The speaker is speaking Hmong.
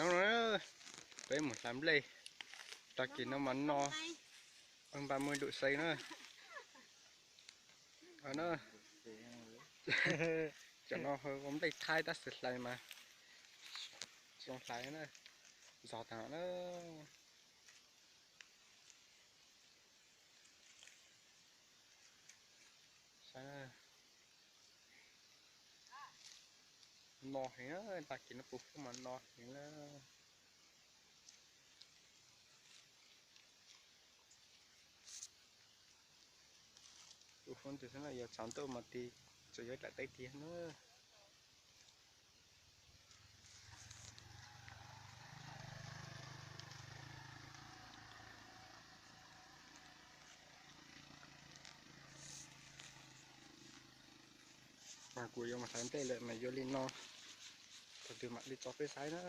No, peb mus hlais nplej, tag kis no mas no, npa muaj dum xeev na. Cov no ua nplej thaib tab sis hlais mas zoo hlais na, zog tag na. No heev, tag kis no puv hub mas no heev na. Puv hub ntawd xwb na, yog tshav ntuj mas tis tseem yuav dlaim teb tiag na. Mas kuv yuav mus hlais nplej lawm mas yuav li no, thaum twg mam li tso peb saib na.